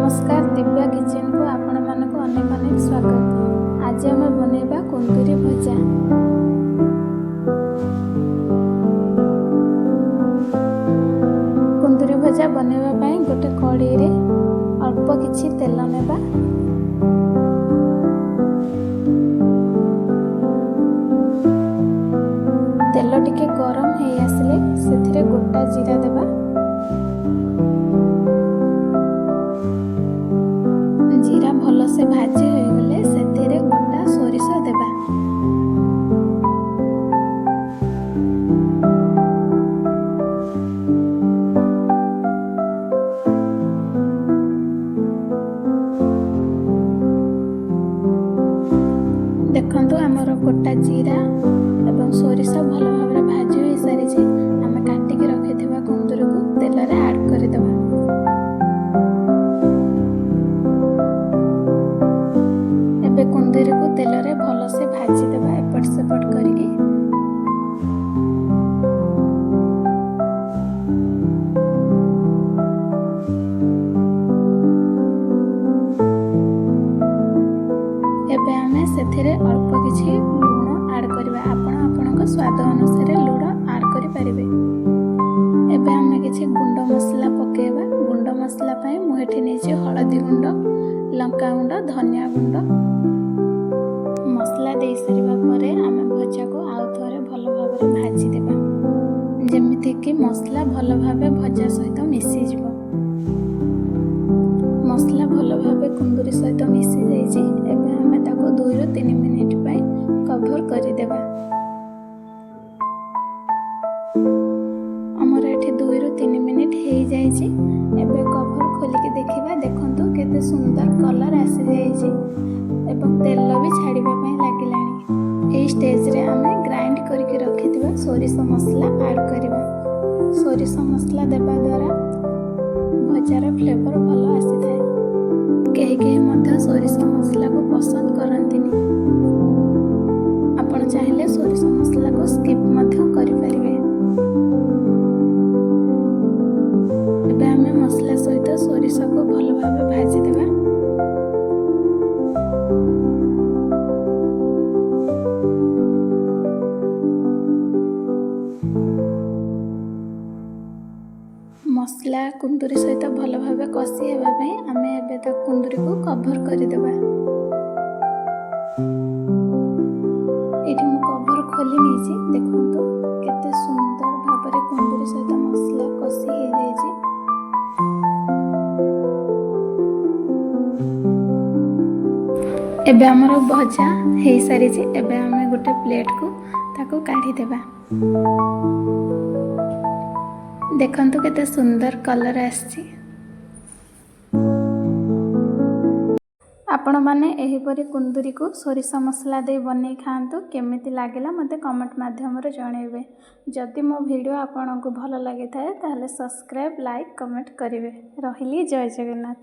ନମସ୍କାର, ଦିବ୍ୟା କିଚେନକୁ ଆପଣମାନଙ୍କୁ ଅନେକ ଅନେକ ସ୍ୱାଗତ। ଆଜି ଆମେ ବନେଇବା କୁନ୍ଦୁରି ଭଜା। କୁନ୍ଦୁରି ଭଜା ବନେଇବା ପାଇଁ ଗୋଟେ କଡ଼େଇରେ ଅଳ୍ପ କିଛି ତେଲ ନେବା। ତେଲ ଟିକେ ଗରମ ହେଇ ଆସିଲେ ସେଥିରେ ଗୋଟା ଜିରା ଦେବା। ଜିରା ଭଲସେ ଭାଜି ହୋଇଗଲେ ସେଥିରେ ଗୋଟା ସୋରିଷ ଦେବା। ଦେଖନ୍ତୁ, ଆମର ଗୋଟା ଜିରା ଏବଂ ସୋରିଷ ଭଲ ଭାବରେ ଭାଜି ହୋଇସାରିଛି। ଆମେ କାଟିକି ରଖିଥିବା କୁନ୍ଦୁରିକୁ ତେଲରେ ଆଡ଼୍ କରିଦେବା। ଏବେ କୁନ୍ଦୁରିକୁ ତେଲରେ ଭଲସେ ଭାଜିଦେବା ଏପଟ ସେପଟ କରିକି। ଏବେ ଆମେ ସେଥିରେ ଅଳ୍ପ କିଛି ଲୁଣ ଆଡ଼୍ କରିବା। ଆପଣ ଆପଣଙ୍କ ସ୍ୱାଦ ଅନୁସାରେ ଲୁଣ ଆଡ଼୍ କରିପାରିବେ। ଏବେ ଆମେ କିଛି ଗୁଣ୍ଡ ମସଲା ପକାଇବା। ଗୁଣ୍ଡ ମସଲା ପାଇଁ ମୁଁ ଏଠି ନେଇଛି ହଳଦୀ ଗୁଣ୍ଡ, ଲଙ୍କା ଗୁଣ୍ଡ, ଧନିଆ ଗୁଣ୍ଡ। ମସଲା ଦେଇସାରିବା ପରେ ଆମେ ଭଜାକୁ ଆଉ ଥରେ ଭଲ ଭାବରେ ଭାଜିଦେବା, ଯେମିତିକି ମସଲା ଭଲ ଭାବେ ଭଜା ସହିତ ମିଶିଯିବ। ମସଲା ଭଲ ଭାବେ କୁନ୍ଦୁରି ସହିତ ମିଶି ଯାଇଛି। ଏବେ ଆମେ ତାକୁ 2ରୁ 3 ମିନିଟ୍ ପାଇଁ କଭର କରିଦେବା। ଆମର ଏଠି 2ରୁ 3 ମିନିଟ୍ ହେଇଯାଇଛି। ଏବେ କଭର ଖୋଲିକି ଦେଖିବା। ଦେଖନ୍ତୁ, କେତେ ସୁନ୍ଦର କଲର୍ ଆସିଯାଇଛି ଏବଂ ତେଲ ବି ଛାଡ଼ିବା ପାଇଁ ଲାଗିଲାଣି। ଏଇ ଷ୍ଟେଜରେ ଆମେ ଗ୍ରାଇଣ୍ଡ କରିକି ରଖିଥିବା ସୋରିଷ ମସଲା ଆଡ଼୍ କରିବା। ସୋରିଷ ମସଲା ଦେବା ଦ୍ୱାରା ଭଜାର ଫ୍ଲେଭର ଭଲ ଆସିଥାଏ। କେହି କେହି ମଧ୍ୟ ସୋରିଷ ମସଲାକୁ ପସନ୍ଦ କରନ୍ତିନି। ଆପଣ ଚାହିଁଲେ ସୋରିଷ ମସଲାକୁ ସ୍କିପ୍ ମଧ୍ୟ କରିପାରିବେ। ଏବେ ଆମେ ମସଲା ସହିତ ସୋରିଷକୁ ଭଲ ଭାବେ ଭାଜିଦେବା। ମସଲା କୁନ୍ଦୁରି ସହିତ ଭଲ ଭାବେ କଷି ହେବା ପାଇଁ ଆମେ ଏବେ ତା କୁନ୍ଦୁରିକୁ କଭର କରିଦେବା। ଏଇଠି ମୁଁ କଭର ଖୋଲି ନେଇଛି। ଦେଖନ୍ତୁ, କେତେ ସୁନ୍ଦର ଭାବରେ କୁନ୍ଦୁରି ସହିତ ମସଲା କଷି ହେଇଯାଇଛି। ଏବେ ଆମର ଭଜା ହେଇସାରିଛି। ଏବେ ଆମେ ଗୋଟେ ପ୍ଲେଟକୁ ତାକୁ କାଢ଼ିଦେବା। ଦେଖନ୍ତୁ, କେତେ ସୁନ୍ଦର କଲର୍ ଆସିଛି। ଆପଣମାନେ ଏହିପରି କୁନ୍ଦୁରିକୁ ସୋରିଷ ମସଲା ଦେଇ ବନେଇ ଖାଆନ୍ତୁ। କେମିତି ଲାଗିଲା, ମୋତେ କମେଣ୍ଟ ମାଧ୍ୟମରେ ଜଣାଇବେ। ଯଦି ମୋ ଭିଡ଼ିଓ ଆପଣଙ୍କୁ ଭଲ ଲାଗିଥାଏ, ତାହେଲେ ସବସ୍କ୍ରାଇବ୍, ଲାଇକ୍, କମେଣ୍ଟ କରିବେ। ରହିଲି, ଜୟ ଜଗନ୍ନାଥ।